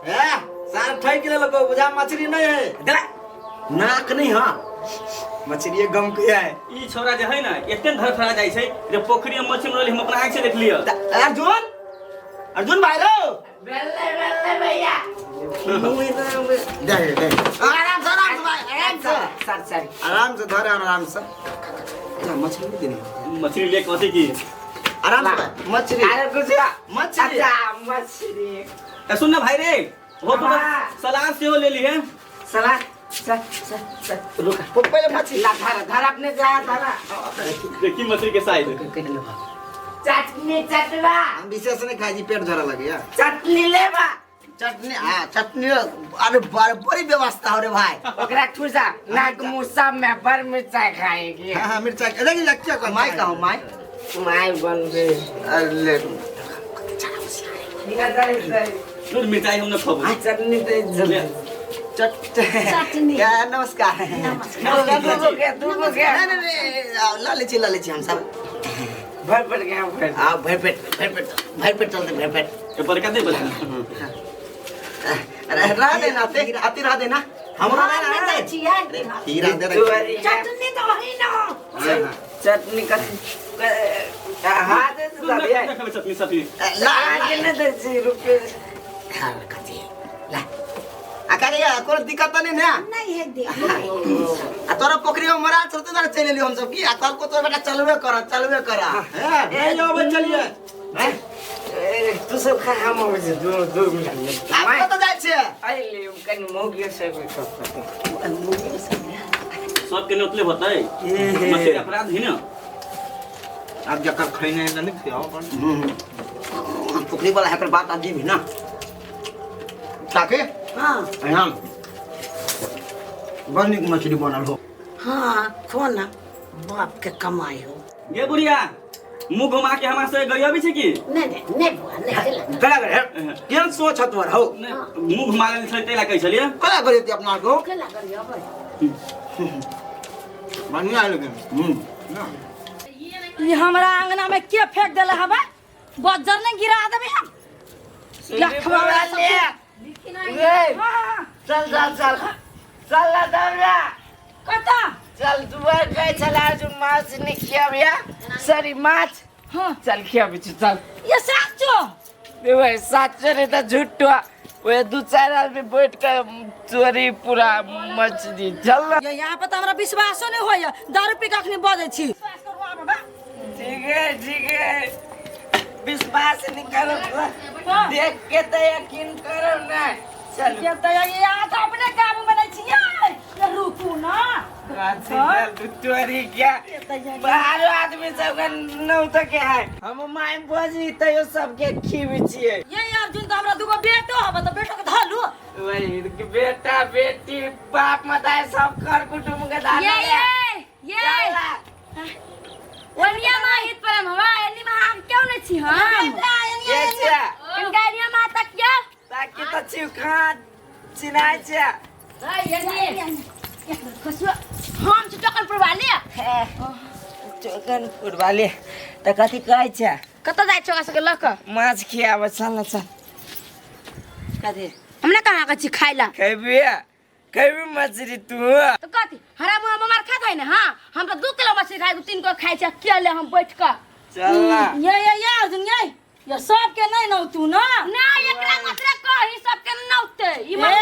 ए सार ठैक लेलको बुझा मछली नहीं है। दला नाक नहीं। हाँ, मछली गम के है। ई छोरा जे है ना, एते धरफड़ा जाइ छै जे पोखरी में मछली मरल हम अपना आँख से देख लिअ। अर्जुन, अर्जुन भाई रो। बेल्ले बेल्ले भैया। देख देख, आराम से, आराम से भाई, आराम से। Sir sir. आराम से धरे, आराम से। अच्छा, मछली नहीं देनी। मछली ले कथी की? आराम से भाई, मछली। अरे कुछ मछली। अच्छा, मछली। ए, सुन ना भाई रे, हो तो हाँ। सलाद सेहो ले ली है। सलाद सर सर सर, रुक। पहले मछली। ला धारा धारा, अपने जा धारा। देखी मछली के साइज। चटनी चटवा। हम विशेष नहीं खाई जी, पेट झरा लगे यार। चटनी लेबा? चटनी, हाँ चटनी। अरे बड़ी व्यवस्था हो रे भाई। ओकरा ठुसा नाक मुंह सब में बड़ मिर्चाई खाएगी। हाँ हाँ, मिर्चा लगी लगती है। माई कहो, माई। माई बन गई। अरे ले। दूध मिर्चाई हम न खबो। चटनी तो ले। चट चटनी। क्या, नमस्कार। दू गो के, दू गो के। नहीं नहीं नहीं, ला ले छी, ला ले छी हम सब। भर पेट के हम खाए। आ भर पेट, भर पेट, भर पेट चलते, भर पेट। ए, बड़का दे बड़का। अरे रह देना, ते अति रह देना हमरो। हम नहि दै छियै। हीरा दे रहे। चोरी है। चटनी तऽ वही न। चटनी कथी हाथ से सुन ना, दे। ना खेबै चटनी सटनी। ला। आगे नहीं दे छी रुपये। हाँ, कथी ला आ का कोनो दिक्कत त नहीं ना? नहि हे दे। आ तोरा पोखरी में मरा चलते तारे चल एलियो हम सब की। आ कल को तो बेटा चलबे कर, चलबे कर। ए यो चलिए। ए, तू सब खा, हम अबै छी दू दू मिनट। आप कतऽ जाइ छियै? अइले कनि मौगियो सब। सबके नोतले होतै, मछली अपराध ही ना। अब जकर खैने है नहीं खियाओ अपन। पोखरी वाला एकर बात अजीब है ना ताके। हाँ। यहाँ बड़ नीक मछली बनल हो। हाँ, खो ना, बाप के कमाई हो। गे बुढ़िया, मुंह घुमा के हमरा से गरियाबी छै की? नहि नहि नहि बुआ, नहि केला। कला करे केहन सोच हत तोहर हौ? नहि, मुंह घुमा लेल छलै ताहि ला कहै छलियै। कला करे अपना को। केला करियो। बढ़िया है लेकिन ना। ई हमरा अंगना में के फेंक देले हवे? बज्जर ने गिरा देबे हम। लखवा ले ए, हाँ। चल चल चल चल ना दौड़ा। कता? चल, दुआर गए चला जो माछ नहीं खियाबिया, सॉरी माछ। हाँ। चल खियाबी छु, चल। ये साचो? वे साचो रे त झूठो, वे दू चार आदमी बैठ के चोरी पूरा मछली। चल ना। ये यहाँ पर तो हमरा विश्वासो नहीं होइया, दारू पी के अखनी बजै छी। विश्वास करू आब बा। ठीक है ठीक है, विश्वास नहीं करो, देख के तो यकीन करो ना, चल। ये तो ये यहाँ तो अपने काबू में नहीं छियै। ये रुकू ना। चोरी क्या बाहर आदमी सबके नौ तो के है, हम माय बजी तैयो सबके खीबी छियै। ये अर्जुन तो हमरा दूगो बेटो हबे त बेटो के धलू। वही के बेटा बेटी बाप मताए सब कर कुटुंब के दाना। ये ये ये ओनिया मा हित परम हवा एनी मा हम क्यों नहीं छी हम? ये छै। गाड़िया मा तक क्या? ताकि त छिउ कहाँ चिनाइ छै। खसुआ हम छी टोकनपुर वाले। टोकनपुर वाले त कथी कहै छै? कतऽ जाइ छौ ओकरा सबके लऽ कऽ? माछ खियाबै, चल न चल। कथी? हमरा कहाँ के छी खाइ ला। खेबी, खेबी मछली तू? तऽ कथी हरा मुँह मार खात है ने? हाँ, हम तऽ 2 किलो मछली खाइ, 3 किलो खाइ छी अकेले हम बैठ कऽ। चल ना। ये ये ये अर्जुन, ये ये सबके नहीं नौ तू ना। ना, एकरा मात्रा कही सबके नौते ई ए, मार।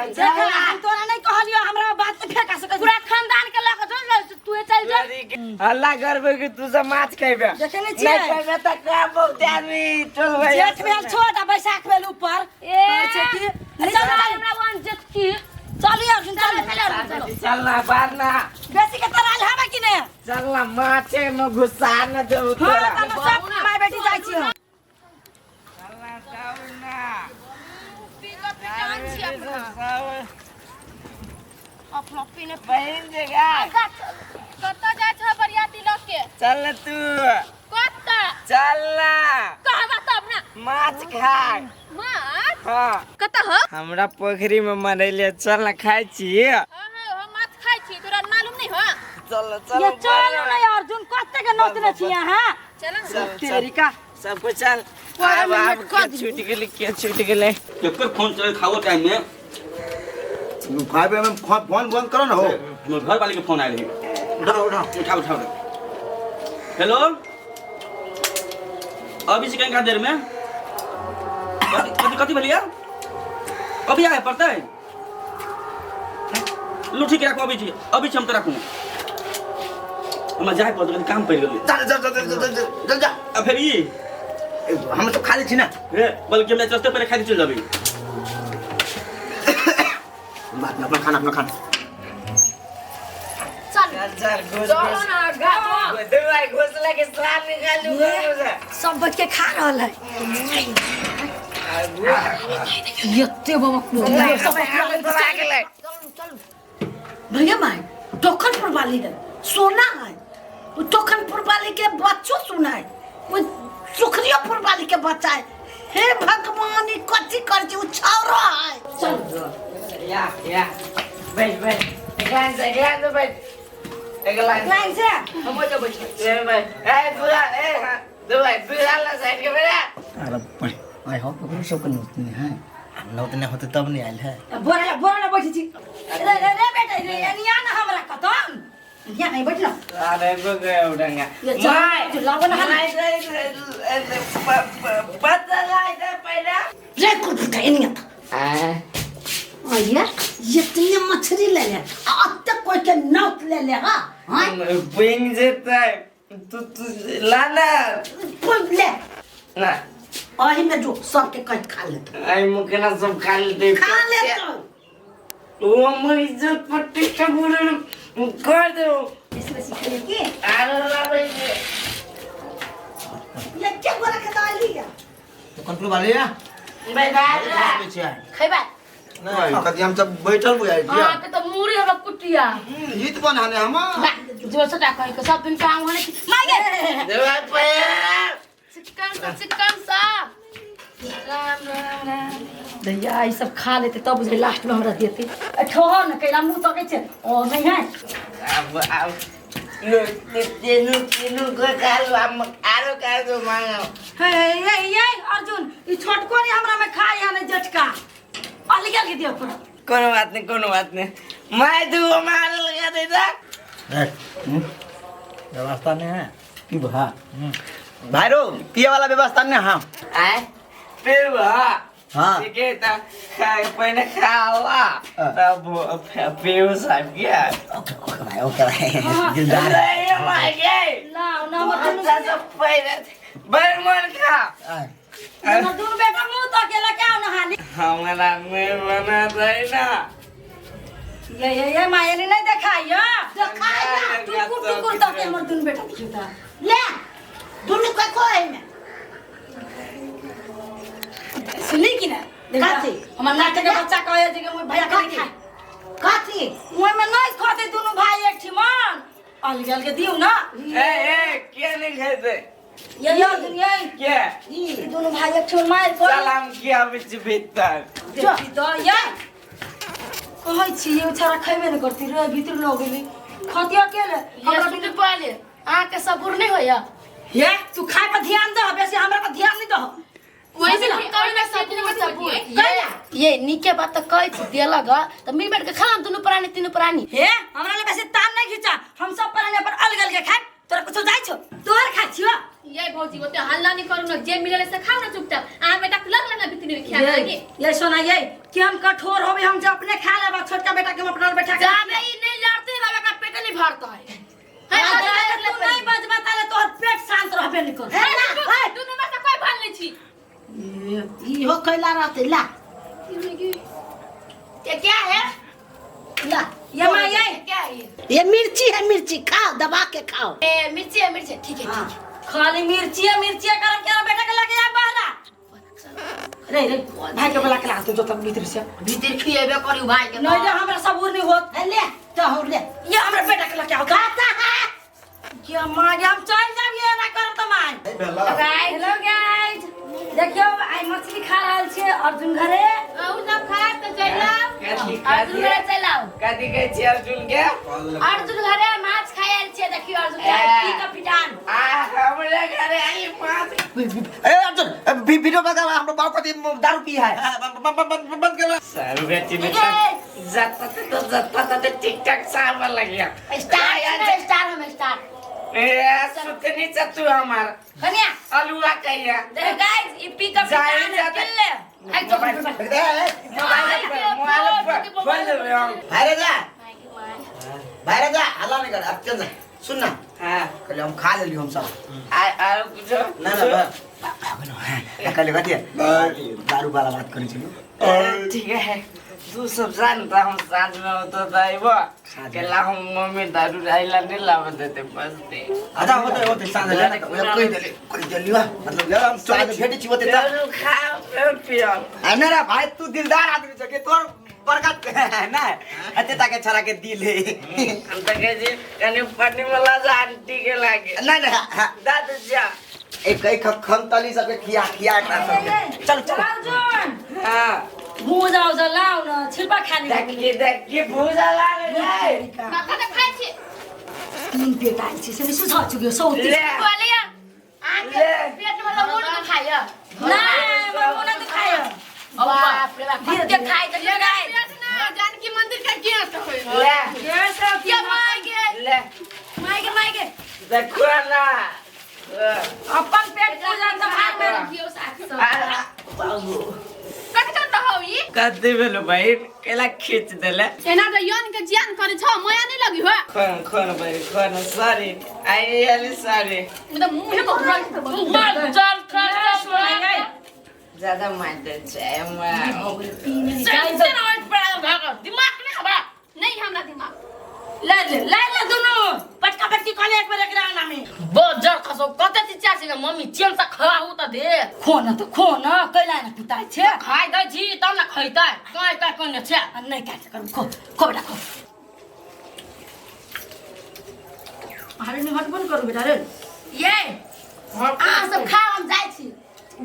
देख, हम तोरा नहीं कहलियो, हमरा बात नहीं फेंका सकै। पूरा खानदान के लऽ कऽ चल जा, तू चल जा। हल्ला करबे कि तू सब माछ खेबे? देखे नहीं छियै? नहीं खेबे त का बहुत आदमी चल भाई। जेठ भेल छोट आ बैसाख भेल ऊपर। ए। कहै छै कि चल हमरा वन जेत की। चलू अर्जुन, चलू। चल चल। चल ना बाहर ना। बेसी के तराल हवे कि ने? चल ना, माछे में घुसा न देऊ हाँ। तोरा। तऽ सब माय बेटी जाइ छी हम। चल ना, चल ना। बहिन जगह। कतऽ जाइ छ बरियाती लऽ के? चल ना तू। कतऽ? चल ना। कहबा तब ना। माछ खाय। माछ? हाँ। कतऽ हो? हमरा पोखरी में मरैले, चल ना खाय छी। हाँ हाँ, हम माछ खाइ छी, तोरा मालूम नहीं हो? चल चल। ये चलू ना अर्जुन, कते के नोचने छी अहाँ? चल ना। चल। तेरी का। सबको चल। पर आब में आब लटका के दियो। छूट गेलै, के छूट गेलै। केकर फोन चले खाओ टाइम में? 5 एम फोन बंद करो ना हो। हमर घर वाले के फोन आयल है। उठाओ उठाओ। उठाओ उठाओ। हेलो, अभी से कहीं देर में कथी कथी कथी भलिया अभी आए पड़ता है। लो ठीक राखू, अभी छी अभी छी हम तो राखू, हमरा जाए पड़तै, कनी काम पड़ि गेलै। चल चल चल चल चल चल जा। आ फेर ई हम तो खाली छी ना। हे बल्कि हमरा चलते पहिले खाली चलि जेबै। बात में अपना खाना अपना खाना। चल चल चल घुस चलो घुस। ना गाँव। दू भाई घोसला के साल निकालू घुस। सब बैठ के खा रहल है। एते बाबा सब भैया माय टोकनपुर वाली है, सोना है वो टोकनपुर वाली के बच्चो सुना है, वो सुखरियोपुर वाली के बच्चा है। हे भगवान, ई कथी कर छी, उ छौरो है। चल या या बैठ बैठ, एक लाइन से, एक लाइन से बैठ, एक लाइन लाइन से हम ओतऽ बैठल। से बैठ। ए दूरा ए हाँ दू भाई दूरा ला साइड के बेटा। अरे बड़े आइ हो ककरो सबके नौत नहीं है, नौत नहीं होते तब नहीं आयल है। बोरा बोरा बैठे छी। रे रे रे बेटा रे, एनिया ना हमरा कतम यहाँ नहीं बैठला। अरे गो गया उड़ंगा। ये चल, माय जो लावन हाल। माय पता लाई दे पहले। रे कुल एनिया था आ यार इतने मछली ले ले, अब तक कोई के नौत ले ले। हाँ हाँ पिंग जेतै तू तू लाना कोई ले ना अही में जो सबके कह खा लेते, आई मुकेना सब खा लेते, खा लेते। वो हमर इज्जत प्रतिष्ठा पूरा कर दो। इसमें सीख की अरे लाबै ये क्या गोरा के दाली है तो कंट्रोल वाले या बैठा खैबा नहीं कथी हम सब बैठल बुझाइ छी। अहाँ के तो मूड़ी हमरा कुटिया हित बनाने हम जो सटा कहि के सब दिन काम होने माय गे देवा पे चिकन सा चिकन सा। राम राम राम। दैया ई सब खा लेते तब बुझे लास्ट में हमरा देते। ठोहर न कैला मुंह तकै छै ओ नहीं है। अब अब लो तीनू तीनू को खा लो, हम आरो खा दो मांगो। हे हे ये अर्जुन ई छोटको नहीं हमरा में खाए है नहीं जटका अलग अलग दियो पर। कोनो बात नहीं, कोनो बात नहीं, मैं दू मार लगा देता। व्यवस्था नहीं है की भा भाई रो पिए वाला व्यवस्था नहीं। हाँ आए पीवा हाँ ठीक है ता पहले खावा तब पीऊ साहब क्या। ओके ओके भाई, ओके भाई दिलदार। अरे my गे लाओ ना हमर दुनू अच्छा सब पहले बर मन खा। हमर दुनू बेटा मुंह तकेला क्या न हाली हमारा में बना दे ना। ये मायने नहीं देखाइयो, देखाइयो टुकुर टुकुर तके हमर दुनू बेटा देखियो ता। ले दुनू के कोई में सुनली कि ना कथी? हमर नाते के बच्चा कहे जे मोर भैया के नहीं खाए कथी ओइ में नहीं खाते दुनू भाई एक ठिमन अलग अलग दिउ ना। ए ए के नहीं खाते ये अर्जुन ये के ई दुनू भाई एक ठिमन मार कर चल हम किया बिच भीतर देखी तो ये कहै छी ये बेचारा खैबे नहीं करती रे भीतर लो गेली खतिया अकेले हमरा सुन पहिले अहाँ के सबूर नहीं होया। ये तू खाए पर ध्यान दह बेसी हमरा पर ध्यान नहीं दह। वही से कहि ना सबूर सबूर ये नीके बात त कहै छी देलक त मिल बैठ के खा दुनू प्राणी तीनू प्राणी। हे हमरा ले बेसी तान नहीं खींचा, हम सब प्राणी पर अलग अलग खाए, तोरा कुछो जाइ छौ तोहर खा छियो। ये भौजी ओते हल्ला नहीं करू न, जे मिलले से खाओ ना चुपचाप। अहाँ बेटा के लगल ना भितरी में खिया लगे। ये सोना ये कि हम कठोर होबे, हम जे अपने खा लेबा, छोटका बेटा के हम अपना बैठा के जाबे ई नहीं लड़ते बाबा का पेट नहीं भरता है। है तू नहीं बजबा ताले तोहर पेट शांत रहबे नहीं कर। है दुनू में से कोई भल नहीं छी। इहो कैला रहते ला ये क्या है ला ये मां ये क्या है ये मिर्ची है, मिर्ची खाओ दबा के खाओ। ए मिर्ची है मिर्ची, ठीक है ठीक है। खाली मिर्ची है मिर्ची करम के बेटा के लगे आ बाहरा। रे रे भाई के बोला के ला तू जो तक भीतर से भीतर खिएबे करियो भाई के। नहीं रे हमरा सबूर नहीं होत। ले तो ले ये हमरा बेटा के लगे आओ खाता है ये मां ये हम चल जाब ये ना करब त my. Hello guys, देखियो आई मछली खा रहल छे अर्जुन घरे। अहू सब खाए त चल आउ अर्जुन घरे चल आउ। कथी कहै छी अर्जुन के? अर्जुन घरे माछ खाए आयल छे। देखियो अर्जुन के की कपिटान आ हमरा घरे आई माछ। ए अर्जुन वीडियो बगा हमरो बाप कथी दारू पी है बंद कर सारू बेटी बेटा जाता तो जाता तो ठीक ठाक सावर लगिया स्टार स्टार हम स्टार ए सुतनी चतु हमार कन्या अलुआ कहिया देख गाइस ई पिकअप जाए जाते ले आई तो मोबाइल पर मोबाइल पर बोल रहे हम भाई जा भाई जा हल्ला नहीं कर अब चल जा सुन ना हां कल हम खा लेली हम सब आ आ कुछ ना ना है कल कथी दारू वाला बात करी चलू ठीक है तू सब जानता हम साँझ में होता था वो केला हम मम्मी दारू आइला नहीं लाव देते बस दे अच्छा होते होते साँझ ले कोई देली कोई देली मतलब यार हम साँझ भेटी छी होते दारू खा फिर पियो आ ना रे भाई तू दिलदार आदमी छ के तोर बरकत है ना अते ताके छरा के दिल है हम त कहे जी कनी पानी वाला जा आंटी के लागे ना ना दादा जा एक एक खन तली सबके खिया खिया एकरा सबके चल चल हां भूजा उजा लाउ न छिल्पा खाने देखी देखी भूजा लागे जाए माखा त खाइ छी तीन पेट आयल छी से सुझा चुके सौ ले बोलिया आके पेट में मोड़ के खाइया ना मोड़ के खाइया बाप रे बाप के खाइ त ले गाय ना जानकी मंदिर का गेट होय ले के माय के ले माय के माय के देखो ना अपन पेट पूजा त भाग में दियो साथ बाबू कत कत हो ई कते भेलो भाई केला खींच देले एना त यन के जियान करे छ माया नहीं लगी हो खोन खोन भाई खोन सॉरी I really sorry मतलब मुंह में मार चल खा ज्यादा मार दे छै से ना पर दिमाग नहीं खबा नहीं हमरा दिमाग ले ले ले ले दोनों पटका पटकी कले एक बेर एकरा आना में बहुत जर खसो कते चिचा छै मम्मी चेन से खा हो त दे खो न त खो न कैला न पिताइ छै खाइ दै छी तब न खैतै काय काय कोने छै आ नहीं काट कर खो खो बेटा खो अरे नहीं हट बंद करू बेटा रे ये अहाँ सब खा हम जाइ छी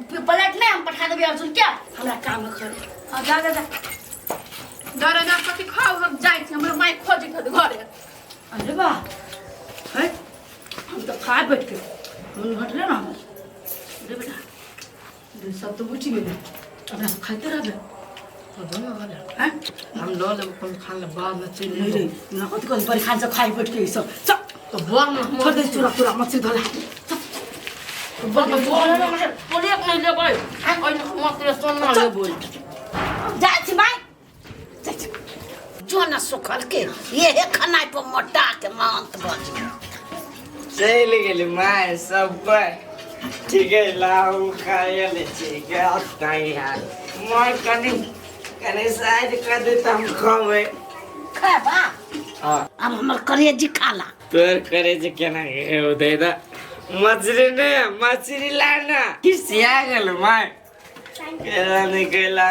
प्लेट नहीं हम पठा देबै अर्जुन के हमरा काम कर हां जा जा जा डर ना कथी खाऊ हम जाइ छी हमर माय खोजै छ घरे अरे वाह है हम तो खा बैठ के मन हटले ना हमर अरे बेटा दे सब तो बुझि गेलै अपना सब खाइते रहबे हैं हम ल लेब कोन खा ले बाद में चल नहीं रे ना कथी कथी बड़ी खान से खाइ बैठ के ई सब चल तो बोर में छोड़ दे चूरा चूरा मछली धोला बोर में प्लेट नहीं लेबै ओइ मत सोना लेबै जाइ छी माय जाइ छी जो न सुखल के ये खाना पर मोटा के मांत बच चल गेली my सब कोई ठीक है लाऊ खाए ले ठीक है अब नहीं यार मैं कनी कनी साइड कर दे त हम खावे खेबा हां अब हमर करेजी खाला तोर करेजी केना के दे दा मछली ने मछली लाना किसिया गेल my केला नहीं केला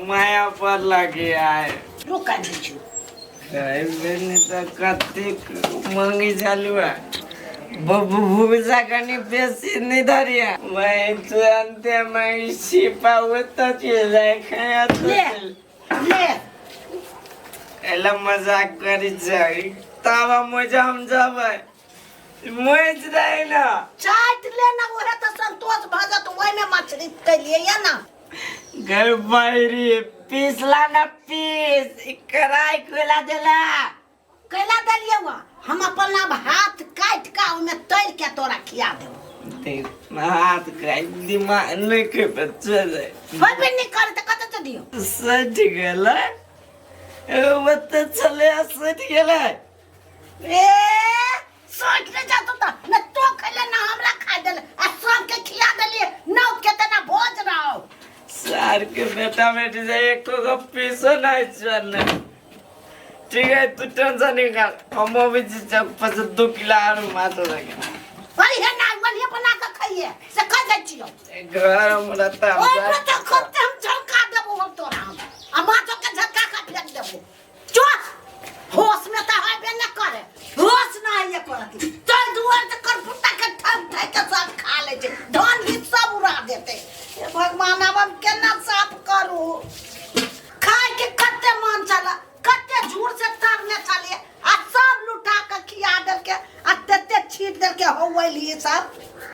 माया पर लगे आए रुका दै छी मैंने तो कतेक मंगी चालू है भूजा कनी बेसी नहीं धरिया मैं तुरंत मैं छिपा तो चल खाया तो ले ले एला मजाक करी जाई तावा मजा हम जाबै मोज रहे ना चाट लेना ओहे तो संतोष भ जात ओहि में मछली कैलिए या ना घर बाहरी पीस लाना पीस कराई कोला देला कैला देलिए वा हम अपन अब हाथ काट के ओमे तैर के तोरा खिया देबो देख हाथ काट दिमाग नहीं के बच्चा जाए होबे नहीं करे त कत से दियो सट गेला ओ तो चले सट गेला ए सट ने जातो त न तो खैले ना हमरा खा देले आ सब के खिया देलिए नौ के तना भोज रहो सार के बेटा बेटी जाए एको गो पीसो नहीं चलने ठीक है तू टेंशन नहीं कर हम अभी चौक पर से 2 किलो आलू माछ लगे वही है ना वही बना के खाइए से खा जाइ छियो घर हम रहता ओइ पर